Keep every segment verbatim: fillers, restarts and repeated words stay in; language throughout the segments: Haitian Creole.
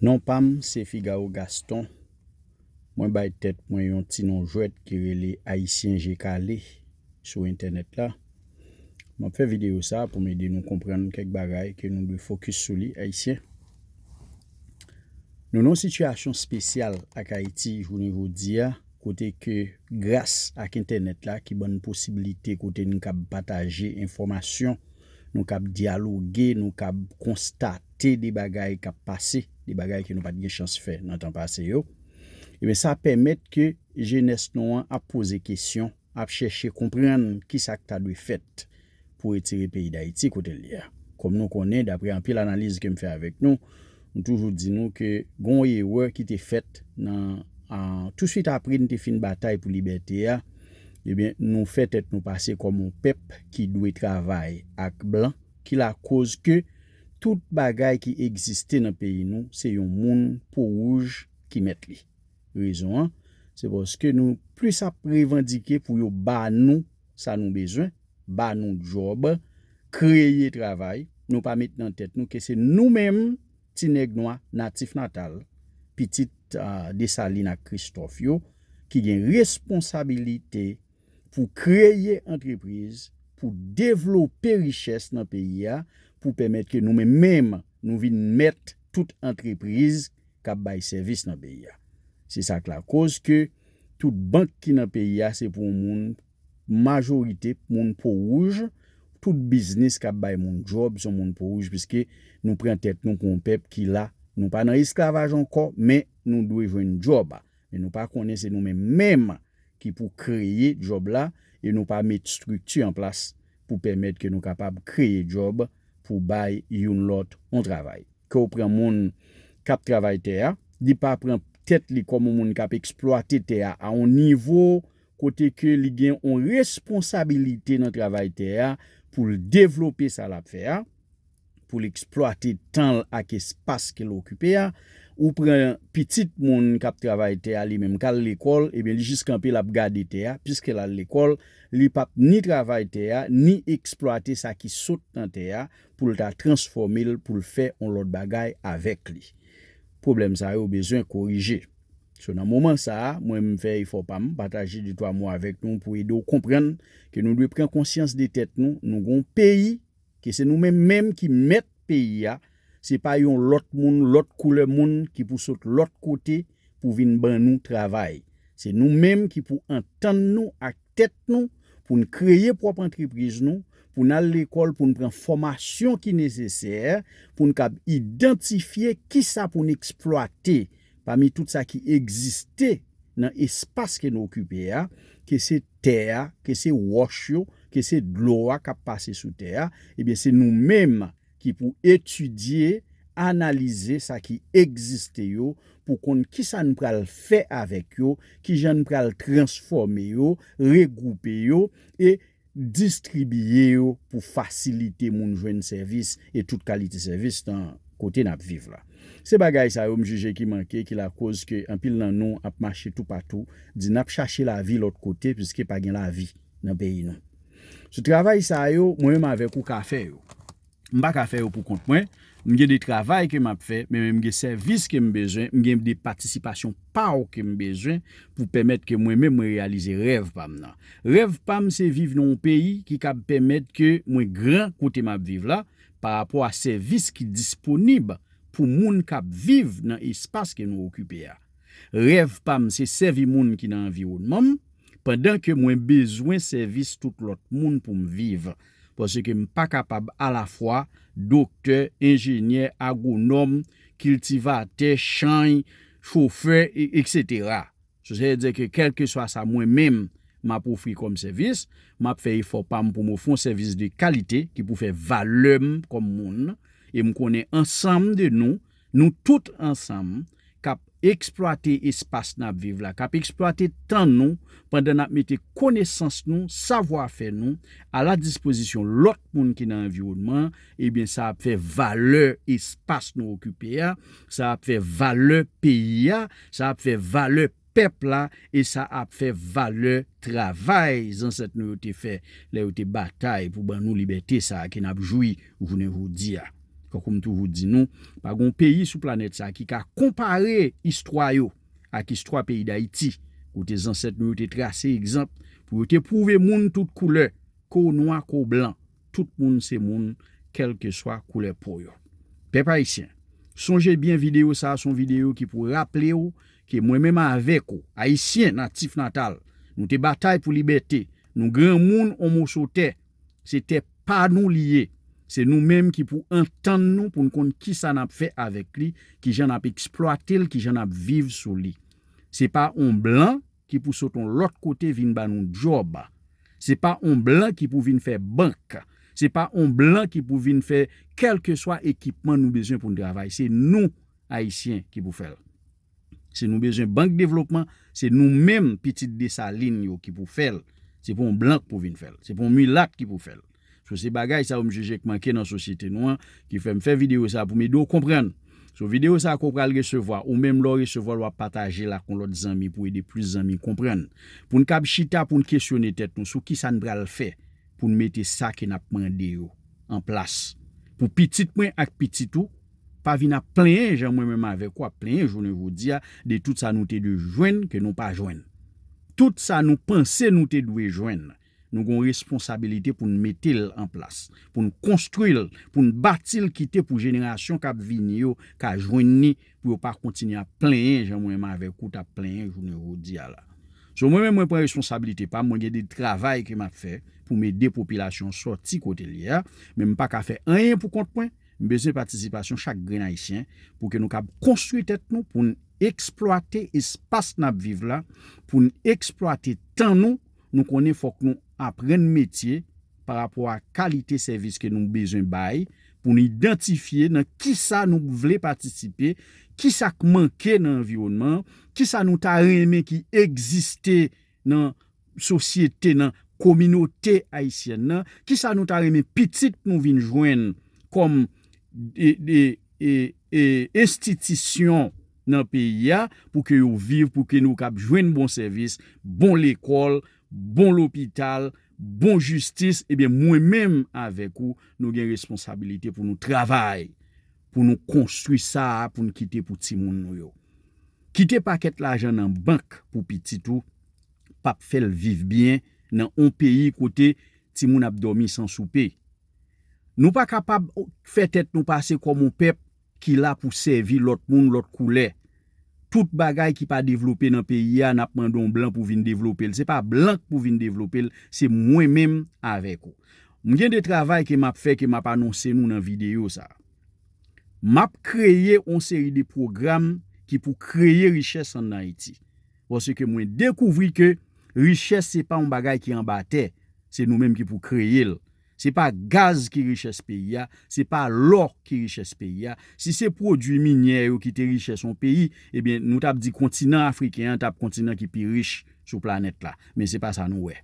Non pa m se Figaro Gaston. Mwen bay tèt mwen yon ti non jwèt ki rele Ayisyen Je Kale sou entènèt la. M ap fè videyo sa a pou m ede nou konprann kèk bagay ke nou dwe fokis sou li, Ayisyen. Nou nan yon sitiyasyon espesyal ak Ayiti jounen jodi a, kote ke gras ak entènèt la ki ban n posibilite kote n kab pataje enfòmasyon, nou kab dyaloge, nou kab konstate de bagay k ap pase, de bagay ke nou pa t gen chans fè nan tan pase yo. Ebyen, sa pèmèt ke jenès nou an ap poze kesyon, ap chèche konprann kisa k ta dwe fèt pou retire peyi Dayiti kote l ye a. Kòm nou konnen, dapre anpil analiz ke m fè avèk nou, m toujou di nou ke gon erè ki te fèt nan, a, touswit apre n te fin batay pou libète a, ebyen, nou fè tèt nou pase kòm yon pèp ki dwe travay ak blan, ki lakoz ke tout bagay ki egziste nan peyi nou, se yon moun po wouj ki mèt li. Rezon an, se paske nou plis ap revandike pou yo ba nou sa nou bezwen, ba nou djòb, kreye travay. Nou pa met nan tèt nou ke se nou menm, ti nèg nwa natif natal, pitit, a, Desalin ak Kristòf yo, ki gen responsabilite pou kreye antrepriz, pou devlope richès nan peyi a, pou pèmèt ke nou menm menm, nou vin mèt tout antrepriz k ap bay sèvis nan peyi a. Se sa k lakoz ke tout bank ki nan peyi a, se pou yon moun, majorite moun po wouj, tout biznis k ap bay moun djòb se yon moun po wouj, piske nou pran tèt nou pou yon pèp ki la, nou pa nan esklavaj ankò, men nou dwe jwenn djòb. Men nou pa konnen se nou menm menm ki pou kreye djòb la, e nou pa met estrikti an plas pou pèmèt ke nou kapab kreye djòb pou bay youn lòt yon travay. Ke w pran moun k ap travay tè a, li pa pran tèt li kòm yon moun k ap eksplwate tè a a yon nivo kote ke li gen yon responsabilite nan travay tè a pou l devlope sa l ap fè a, pou l eksplwate tan l ak espas ke l okipe a. Ou pran pitit moun k ap travay tè a, li menm k al lekòl, ebyen, li jis kanpe, l ap gade tè a, piske l al lekòl, li p ap ni travay tè a, ni eksplwate sa ki sot nan tè a, pou l ta transfòme l, pou l fè yon lòt bagay avèk li. Pwoblèm sa yo bezwen korije. So, nan moman sa a, mwen, m fè efò pa m, pataje de twa mo avèk nou pou ede w konprann ke nou dwe pran konsyans de tèt nou. Nou gon peyi, ke se nou menm menm ki mèt peyi a. Se pa yon lòt moun, lòt koulè moun ki pou sot lòt kote pou vin ban nou travay. Se nou menm ki pou antann nou ak tèt nou, pou n kreye pwòp antrepriz nou, pou n al lekòl, pou n pran fòmasyon ki nesesè, pou n kab idantifye kisa pou n eksplwate pami tout sa ki egziste nan espas ke nou okipe a, ke se tè a, ke se wòch yo, ke se dlo a k ap pase sou tè a, ebyen, se nou menm ki pou etidye, analize sa ki egziste yo, pou konn kisa n pral fè avèk yo, kijan n pral transfòme yo, regwoupe yo, e distribiye yo pou fasilite moun jwenn sèvis e tout kalite sèvis nan kote n ap viv la. Se bagay sa yo m jije ki manke, ki lakoz ke anpil nan nou ap mache toupatou, di n ap chache lavi lòt kote, piske pa gen lavi nan peyi nou. Sou travay sa yo, mwen menm avèk ou ka fè yo. M pa ka fè yo pou kont mwen. M gen de travay ke m ap fè, men, men m gen sèvis ke m bezwen, m gen de patisipasyon pa w ke m bezwen pou pèmèt ke mwen menm mwen reyalize rèv pa m nan. Rèv pa m se viv nan yon peyi ki kab pèmèt ke mwen gran kote m ap viv la, pa rapò a sèvis ki disponib pou moun k ap viv nan espas ke nou okipe a. Rèv pa m se sèvi moun ki nan anviwònman m, pandan ke mwen bezwen sèvis tout lòt moun pou m viv. Paske m pa kapab alafwa doktè, enjenyè, agwonòm, kiltivatè, chanj, chofè, e, etsetera. So, sa vle di ke kèlkeswa sa mwen menm m ap ofri kòm sèvis, m ap fè efò pa m pou m ofri yon sèvis de kalite ki pou fè valè m kòm moun. E m konnen ansanm de nou, nou tout ansanm, k ap eksplwate espas n ap viv la, k ap eksplwate tan nou, pandan n ap mete konesans nou, savwafè nou, a la dispozisyon lòt moun ki nan anviwònman an, ebyen, sa ap fè valè espas nou okipe a, sa ap fè valè peyi a, sa ap fè valè pèp la, e sa ap fè valè travay zansèt nou yo te fè lè yo te batay pou ban nou libète sa a ke n ap jwi jounen jodi a. Tankou m toujou di nou, pa gen yon peyi sou planèt sa ki ka konpare istwa yo ak istwa peyi Dayiti, kote zansèt nou yo te trase egzanp pou yo te pwouve moun tout koulè, ke w nwa, ke w blan, tout moun se moun, kèlkeswa koulè po yo. Pèp ayisyen, sonje byen videyo sa a se yon videyo ki pou raple w ke mwen menm avèk ou, ayisyen natif natal, nou te batay pou libète, nou granmoun on moso tè, se tè pa nou li ye. Se nou menm ki pou antann nou pou n konn kisa n ap fè avèk li, kijan n ap eksplwate l, kijan n ap viv sou li. Se pa on blan ki pou sot on lòt kote vin ba nou djòb. Se pa on blan ki pou vin fè bank. Se pa on blan ki pou vin fè kèlkeswa ekipman nou bezwen pou n travay. Se nou, ayisyen, ki pou fè l. Si nou bezwen bank devlopman, se nou menm pitit Desalin yo ki pou fè l. Se pa yon blan k pou vin fè l. Se pa yon milat ki pou fè l. So, se bagay sa yo m jije k manke nan sosyete nou an, ki fè m fè videyo sa pou m ede w konprann. So, videyo sa ke w pral resevwa, ou menm lè w resevwa l, w ap pataje l ak yon lòt zanmi pou ede plis zanmi konprann. Pou n kab chita, pou n kesyone tèt nou sou kisa n pral fè pou n mete sa ke n ap mande yo an plas. Pou pitit mwen ak pitit ou, pa vin ap plenyen jan mwen menm avèk ou ap plenyen jounen jodi a de tout sa nou te dwe jwenn ke nou pa jwenn. Tout sa nou panse nou te dwe jwenn, nou gen yon responsabilite pou n mete l an plas, pou n konstwi l, pou n bati l kite pou jenerasyon k ap vini yo ka jwenn ni, pou yo pa kontinye ap plenyen jan mwen menm avèk ou t ap plenyen jounen jodi a la. So, mwen menm, mwen pran responsablite pa m, mwen gen de travay ke m ap fè pou m ede popilasyon sòti kote l ye a, men m pa ka fè anyen pou kont mwen. M bezwen patisipasyon chak grenn ayisyen pou ke nou kab konstwi tèt nou, pou n eksplwate espas n ap viv la, pou n eksplwate tan nou. Nou konnen fòk nou aprann metye pa rapò a kalite sèvis ke nou bezwen bay, pou n idantifye nan kisa nou vle patisipe, kisa k manke nan anviwònman an, kisa nou ta renmen ki egziste nan sosyete, nan kominote ayisyèn nan, kisa nou ta renmen pitit nou vin jwenn kòm e, e, e, e, enstitisyon nan peyi a pou ke yo viv, pou ke nou kab jwenn bon sèvis, bon lekòl, bon lopital, bon jistis, ebyen, mwen menm avèk ou, nou gen responsabilite pou nou travay, pou nou konstwi sa a, pou n kite pou timoun nou yo. Kite pakèt lajan nan bank pou pitit ou, p ap fè l viv byen nan on peyi kote timoun ap dòmi san soupe. Nou pa kapab fè tèt nou pase kòm on pèp ki la pou sèvi lòt moun, lòt koulè. Tout bagay ki pa devlope nan peyi a, n ap mande on blan pou vin devlope l. Se pa blan k pou vin devlope l, se mwen menm avèk ou. M gen de travay ke m ap fè, ke m ap anonse nou nan videyo sa a. M ap kreye on seri de pwogram ki pou kreye richès ann Ayiti. Paske mwen dekouvri ke richès se pa yon bagay ki anba tè, se nou menm ki pou kreye l. Se pa gaz ki richès peyi a, se pa lò ki richès peyi a. Si se pwodui minyè yo ki te richès yon peyi, ebyen, nou t ap di kontinan afriken an t ap kontinan ki pi rich sou planèt la. Men se pa sa nou wè.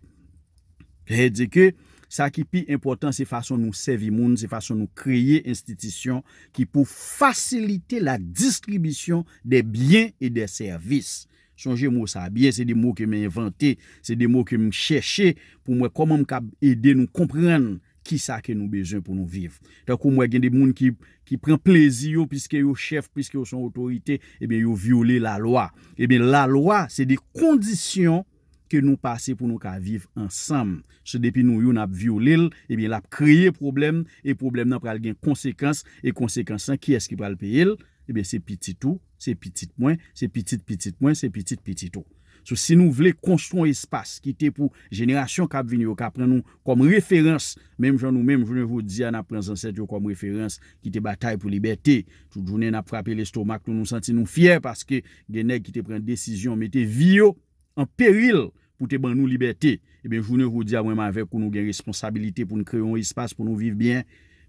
Sètadi ke sa ki pi enpòtan, se fason nou sèvi moun, se fason nou kreye enstitisyon ki pou fasilite la distribisyon de byen e de sèvis. Sonje mo sa byen, se de mo ke m envante, se de mo ke m chèche pou m wè kòman m kab ede nou konprann kisa ke nou bezwen pou nou viv. Tankou m wè gen de moun ki, ki pran plezi yo piske yo chèf, piske yo se yon otorite, ebyen yo vyole lalwa. Ebyen lalwa, se de kondisyon ke nou pase pou nou ka viv ansanm. So depi nou youn ap vyole l, ebyen l ap kreye pwoblèm, e pwoblèm nan pral gen konsekans, e konsekans lan, kiyès ki pral peye l? Ebyen se pitit ou, se pitit mwen, se pitit pitit mwen, se pitit pitit ou. So si nou vle konstwi yon espas ki te pou jenerasyon k ap vini yo ka pran nou kòm referans, menm jan nou menm jounen jodi a n ap pran zansèt yo kòm referans ki te batay pou libète. Tout jounen n ap frape lestomak nou, nou santi nou fyè paske gen nèg ki te pran desizyon mete vi yo an peril pou te ban nou libète. Ebyen, jounen jodi a, mwen menm avèk ou, nou gen responsabilite pou n kreye yon espas pou nou viv byen,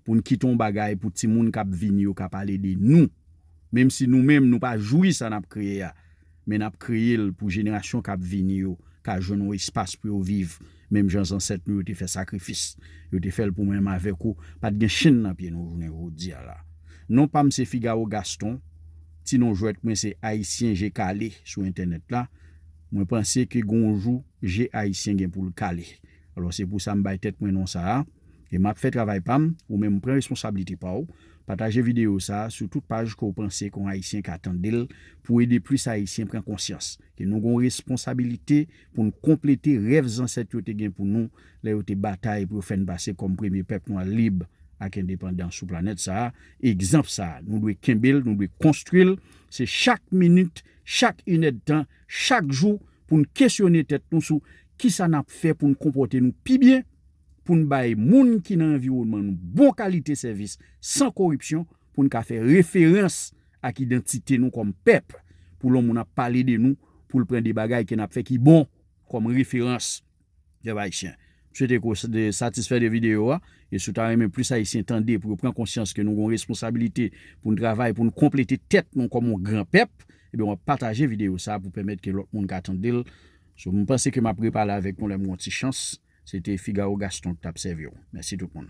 pou n kite yon bagay pou timoun k ap vini yo ka pale de nou. Menm si nou menm, nou pa jwi sa n ap kreye a, men n ap kreye l pou jenerasyon k ap vini yo ka jwenn yon espas pou yo viv, menm jan zansèt nou yo te fè sakrifis. Yo te fè l pou mwen menm avèk ou. Pa t gen chenn nan pye nou jounen jodi a la. Non pa m se Figaro Gaston, ti non jwèt mwen se Ayisyen Je Kale sou entènèt la. Mwen panse ke gon jou je ayisyen gen pou l kale. Alò, se pou sa m bay tèt mwen non sa a. E m ap fè travay pa m, ou menm pran responsablite pa w, pataje videyo sa a sou tout paj ke w panse ke yon Ayisyen ka tande l pou ede plis Ayisyen pran konsyans ke nou gen yon responsabilite pou n konplete rèv zansèt yo te gen pou nou lè yo te batay pou yo fè n pase kòm premye pèp nwa lib ak endepandan sou planèt sa a. Egzanp sa a, nou dwe kenbe l, nou dwe konstwi l. Se chak minit, chak inèdtan, chak jou pou n kesyone tèt nou sou kisa n ap fè pou n konpòte nou pi byen, pou n bay moun ki nan anviwònman nou bon kalite sèvis san koripsyon, pou n ka fè referans ak idantite nou kòm pèp, pou lè yon moun ap pale de nou, pou l pran de bagay ke n ap fè ki bon kòm referans. Pèp ayisyen, m swete ke w s- de- satisfè de videyo a, e si w ta renmen plis Ayisyen tande pou yo pran konsyans ke nou gen yon responsabilite pou n travay, pou n konplete tèt nou kòm yon gran pèp, ebyen w ap pataje videyo sa a pou pèmèt ke lòt moun ka tande l. So, m panse ke m ap repale avèk nou lè m gen yon ti chans. Se te Figaro Gaston k t ap sèvi w. Mèsi tout moun.